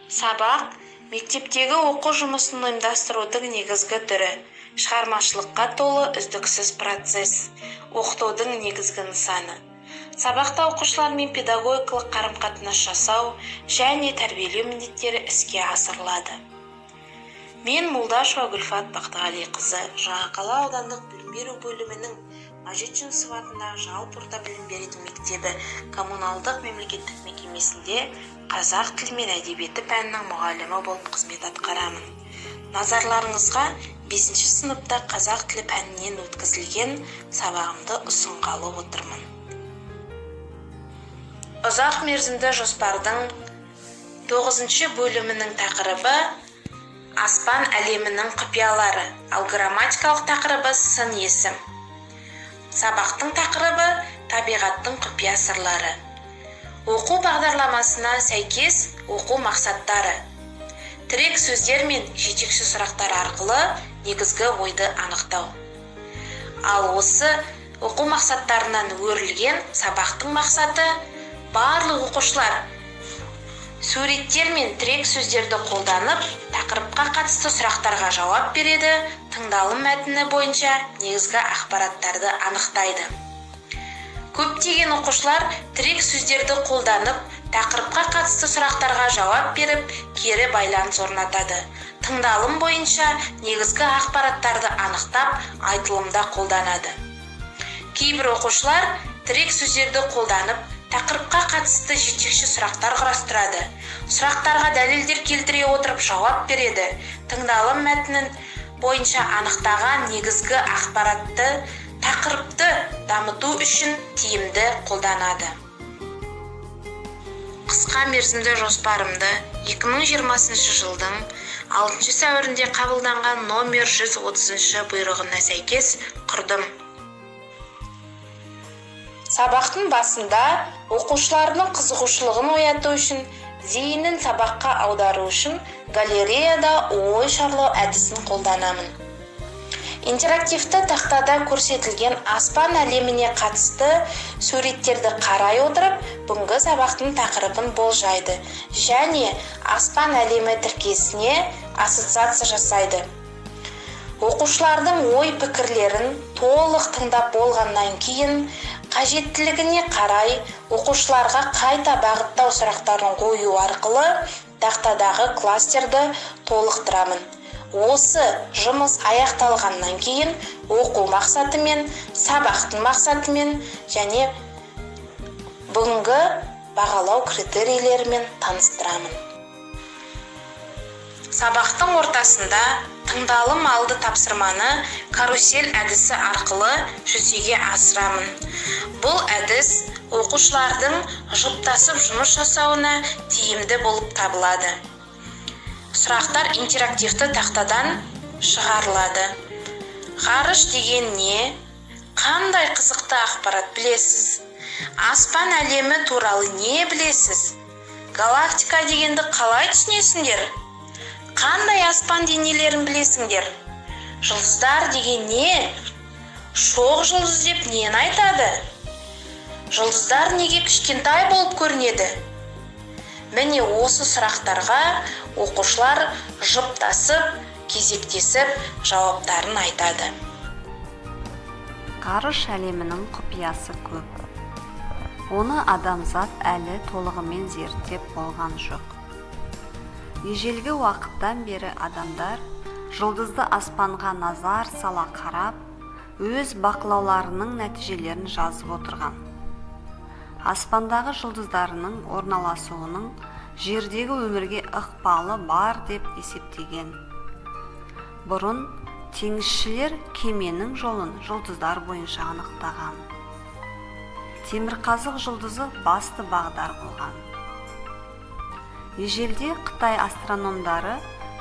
Сабақ – мектептегі оқу жұмысын ұйымдастырудың негізгі түрі, шығармашылыққа толы үздіксіз процесс, оқытудың негізгі нысаны. Сабақта оқушылармен педагогикалық қарым-қатынас жасау және тәрбиелеу міндеттері іске асырылады. Мен, Молдашева Гүлфат Бақтығалиқызы, Жаңақала аудандық білім беру бөлімінің Мәжит Жүнісов атындағы жалпы орта білім беретін мектебі коммуналдық мемлекеттік мекемесінде қазақ тілі мен әдебиеті пәнінің мұғалімі болып қызмет атқарамын. Назарларыңызға бесінші сыныпта қазақ тілі пәнінен өткізілген сабағымды ұсынғалы отырмын. Ұзақ мерзімді жоспардың тоғызыншы бөлімінің тақырыбы – «Аспан әлемінің құпиялары», ал грамматикалық тақырыбы – сын есім. Сабақтың тақырыбы – «Табиғаттың құпия сырлары». Оқу бағдарламасына сәйкес оқу мақсаттары: тірек сөздер мен жетекші сұрақтар арқылы негізгі ойды анықтау. Ал осы оқу мақсаттарынан өрілген сабақтың мақсаты: барлық оқушылар суреттер мен тірек сөздерді қолданып, тақырыпқа қатысты сұрақтарға жауап береді, тыңдалым мәтіні бойынша негізгі ақпараттарды анықтайды. Көптеген оқушылар тірек сөздерді қолданып, тақырыпқа қатысты сұрақтарға жауап беріп, кері байланыс орнатады, тыңдалым бойынша негізгі ақпараттарды анықтап, айтылымда қолданады. Кейбір оқушылар тірек сөздерді қолданып, тақырыпқа қатысты жетекші сұрақтар құрастырады, сұрақтарға дәлелдер келтіре отырып жауап береді, тыңдалым мәтінін бойынша анықтаған негізгі ақпаратты тақырыпты дамыту үшін тиімді қолданады. Қысқа мерзімді жоспарымды 2020 жылдың 6 сәуірінде қабылданған номер 130 бұйрығына сәйкес құрдым. Сабақтың басында оқушылардың қызығушылығын ояту үшін, зейінін сабаққа аудару үшін галереяда ой шарлау әдісін қолданамын. Интерактивті тақтада көрсетілген аспан әлеміне қатысты суреттерді қарай отырып, бүгінгі сабақтың тақырыбын болжайды және «аспан әлемі» тіркесіне ассоциация жасайды. Оқушылардың ой пікірлерін толық тыңдап болғаннан кейін, қажеттілігіне қарай оқушыларға қайта бағыттау сұрақтарын қою арқылы тақтадағы кластерді толықтырамын. Осы жұмыс аяқталғаннан кейін оқу мақсатымен, сабақтың мақсатымен және бүгінгі бағалау критерийлерімен таныстырамын. Сабақтың ортасында тыңдалым алды тапсырманы карусель әдісі арқылы жүзеге асырамын. Бұл әдіс оқушылардың жұптасып жұмыс жасауына тиімді болып табылады. Сұрақтар интерактивті тақтадан шығарылады. Ғарыш деген не? Қандай қызықты ақпарат білесіз? Аспан әлемі туралы не білесіз? Галактика дегенді қалай түсінесіңдер? Қандай аспан денелерін білесіңдер? Жұлдыздар деген не? Шоқ жұлдыз деп нені айтады? Жұлдыздар неге кішкентай болып көрінеді? Міне, осы сұрақтарға оқушылар жұптасып, кезектесіп жауаптарын айтады. Ғарыш әлемінің құпиясы көп. Оны адамзат әлі толығымен зерттеп болған жоқ. Ежелгі уақыттан бері адамдар жұлдызды аспанға назар сала қарап, өз бақылауларының нәтижелерін жазып отырған. Аспандағы жұлдыздарының орналасуының жердегі өмірге ықпалы бар деп есептеген. Бұрын теңізшілер кеменің жолын жұлдыздар бойынша анықтаған. Темірқазық жұлдызы басты бағдар болған. Ежелде Қытай астрономдары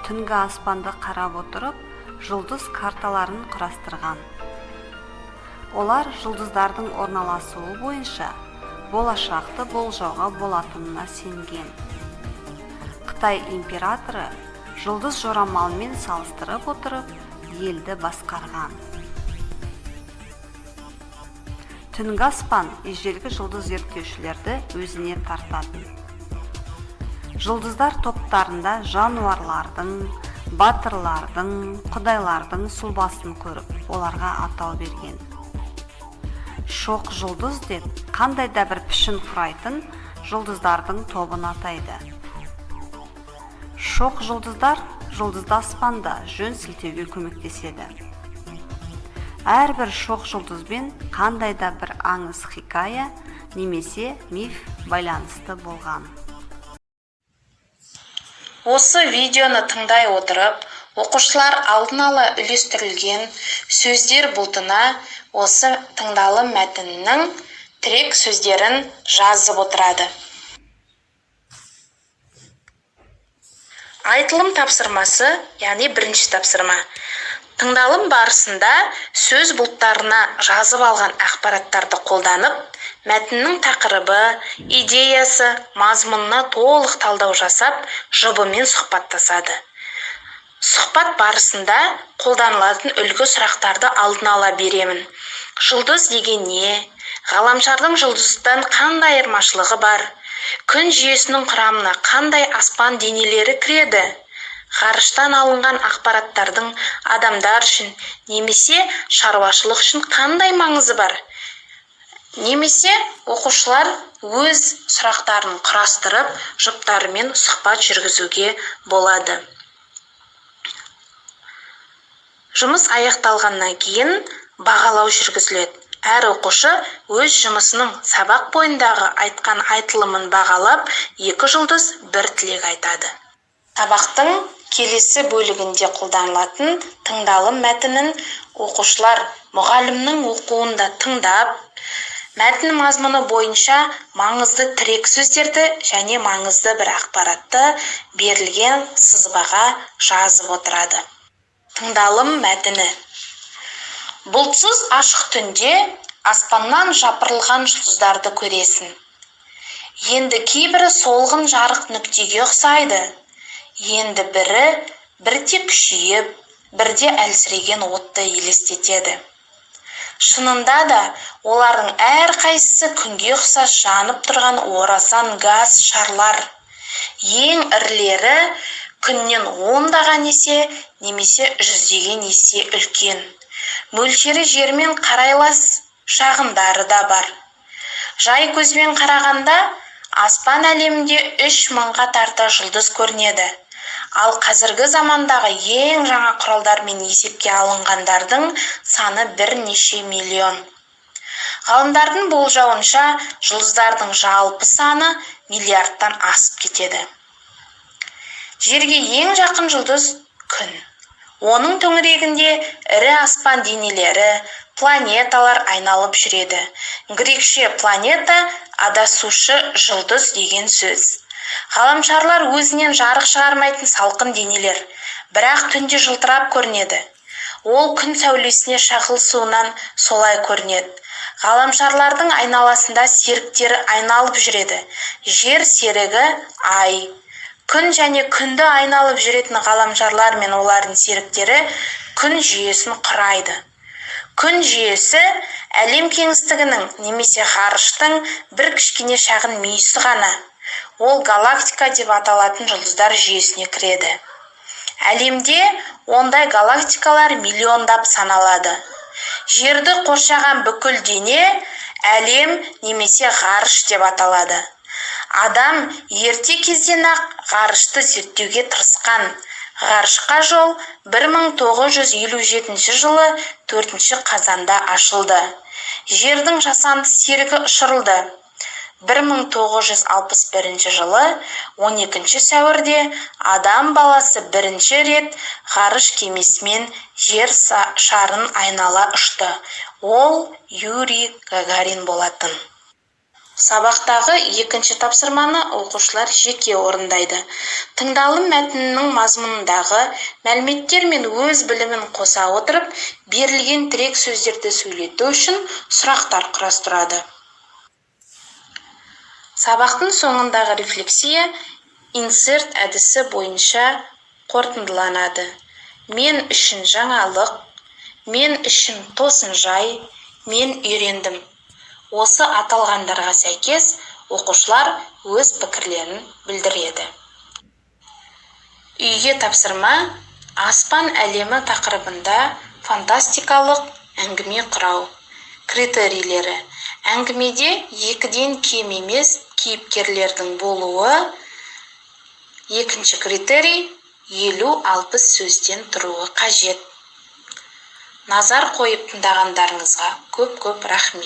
түнгі аспанды қарап отырып, жұлдыз карталарын құрастырған. Олар жұлдыздардың орналасуы бойынша болашақты болжауға болатынына сенген. Қытай императоры жұлдыз жорамалмен салыстырып отырып, елді басқарған. Түнгі аспан ежелгі жұлдыз зерттеушілерді өзіне тартатын. Жұлдыздар топтарында жануарлардың, батырлардың, құдайлардың сұлбасын көріп, оларға атау берген. Шоқ жұлдыз деп қандай да бір пішін құрайтын жұлдыздардың тобын атайды. Шоқ жұлдыздар жұлдызды аспанда жөн сілтеуге көмектеседі. Әрбір шоқ жұлдызбен қандай да бір аңыз, хикая немесе миф байланысты болған. Осы видеоны тыңдай отырып, оқушылар алдын ала үлестірілген сөздер бұлтына осы тыңдалым мәтінінің тірек сөздерін жазып отырады. Айтылым тапсырмасы, яғни бірінші тапсырма. Тыңдалым барысында сөз бұлттарына жазып алған ақпараттарды қолданып, мәтіннің тақырыбы, идеясы, мазмұнына толық талдау жасап, жұбымен сұхбаттасады. Сұхбат барысында қолданылатын үлгі сұрақтарды алдын ала беремін. Жұлдыз деген не? Ғаламшардың жұлдыздан қандай айырмашылығы бар? Күн жүйесінің құрамына қандай аспан денелері кіреді? Ғарыштан алынған ақпараттардың адамдар үшін немесе шаруашылық үшін қандай маңызы бар? Немесе оқушылар өз сұрақтарын құрастырып, жұптарымен сұхбат жүргізуге болады. Жұмыс аяқталғаннан кейін бағалау жүргізіледі. Әр оқушы өз жұмысының сабақ бойындағы айтқан айтылымын бағалап, 2 жұлдыз, 1 тілек айтады. Сабақтың келесі бөлігінде қолданылатын тыңдалым мәтінін оқушылар мұғалімнің оқуында тыңдап, мәтін мазмұны бойынша маңызды тірек сөздерді және маңызды бір ақпаратты берілген сызбаға жазып отырады. Тыңдалым мәтіні. Бұлтсыз ашық түнде аспаннан жапырылған жұлдыздарды көресің. Енді кейбірі солғын жарық нүктеге ұқсайды. Енді бірі бірде күшейіп, бірде әлсіреген отты елестетеді. Шынында да олардың әрқайсысы күнге ұқсас жанып тұрған орасан газ шарлар. Ең ірілері күннен ондаған есе немесе жүздеген есе үлкен. Мөлшері жермен қарайлас шағындары да бар. Жай көзбен қарағанда аспан әлемінде 3000-ға тарта жұлдыз көрінеді. Ал қазіргі замандағы ең жаңа құралдармен есепке алынғандардың саны бірнеше миллион. Ғалымдардың болжауынша, жұлдыздардың жалпы саны миллиардтан асып кетеді. Жерге ең жақын жұлдыз Күн. Оның төңірегінде ірі аспан денелері, планеталар айналып жүреді. Грекше планета адасушы жұлдыз деген сөз. Ғаламшарлар өзінен жарық шығармайтын салқын денелер, бірақ түнде жылтырап көрінеді. Ол күн сәулесіне шағылысуынан солай көрінеді. Ғаламшарлардың айналасында серіктері айналып жүреді. Жер серігі Ай. Күн және күнді айналып жүретін ғаламшарлар мен олардың серіктері күн жүйесін құрайды. Күн жүйесі әлем кеңістігінің немесе ғарыштың бір кішкене шағын мүйісі ғана. Ол галактика деп аталатын жұлдыздар жүйесіне кіреді. Әлемде ондай галактикалар миллиондап саналады. Жерді қоршаған бүкіл дене әлем немесе ғарыш деп аталады. Адам ерте кезден-ақ ғарышты зерттеуге тырысқан. Ғарышқа жол 1957 жылы 4 қазанда ашылды. Жердің жасанды серігі ұшырылды. 1961 жылы 12 сәуірде адам баласы бірінші рет ғарыш кемесімен жер шарын айнала ұшты. Ол Юрий Гагарин болатын. Сабақтағы екінші тапсырманы оқушылар жеке орындайды. Тыңдалым мәтінінің мазмұнындағы мәліметтер мен өз білімін қоса отырып, берілген тірек сөздерді сөйлету үшін сұрақтар құрастырады. Сабақтың соңындағы рефлексия инсерт әдісі бойынша қорытындыланады. Мен үшін жаңалық, мен үшін тосын жай, мен үйрендім. Осы аталғандарға сәйкес оқушылар өз пікірлерін білдіреді. Үйге тапсырма: аспан әлемі тақырыбында фантастикалық әңгіме құрау. Критерийлері: әңгімеде екіден кем емес кейіпкерлердің болуы. Екінші критерий: 50-60 сөзден тұруы қажет. Назар қойып тыңдағандарыңызға көп-көп рахмет.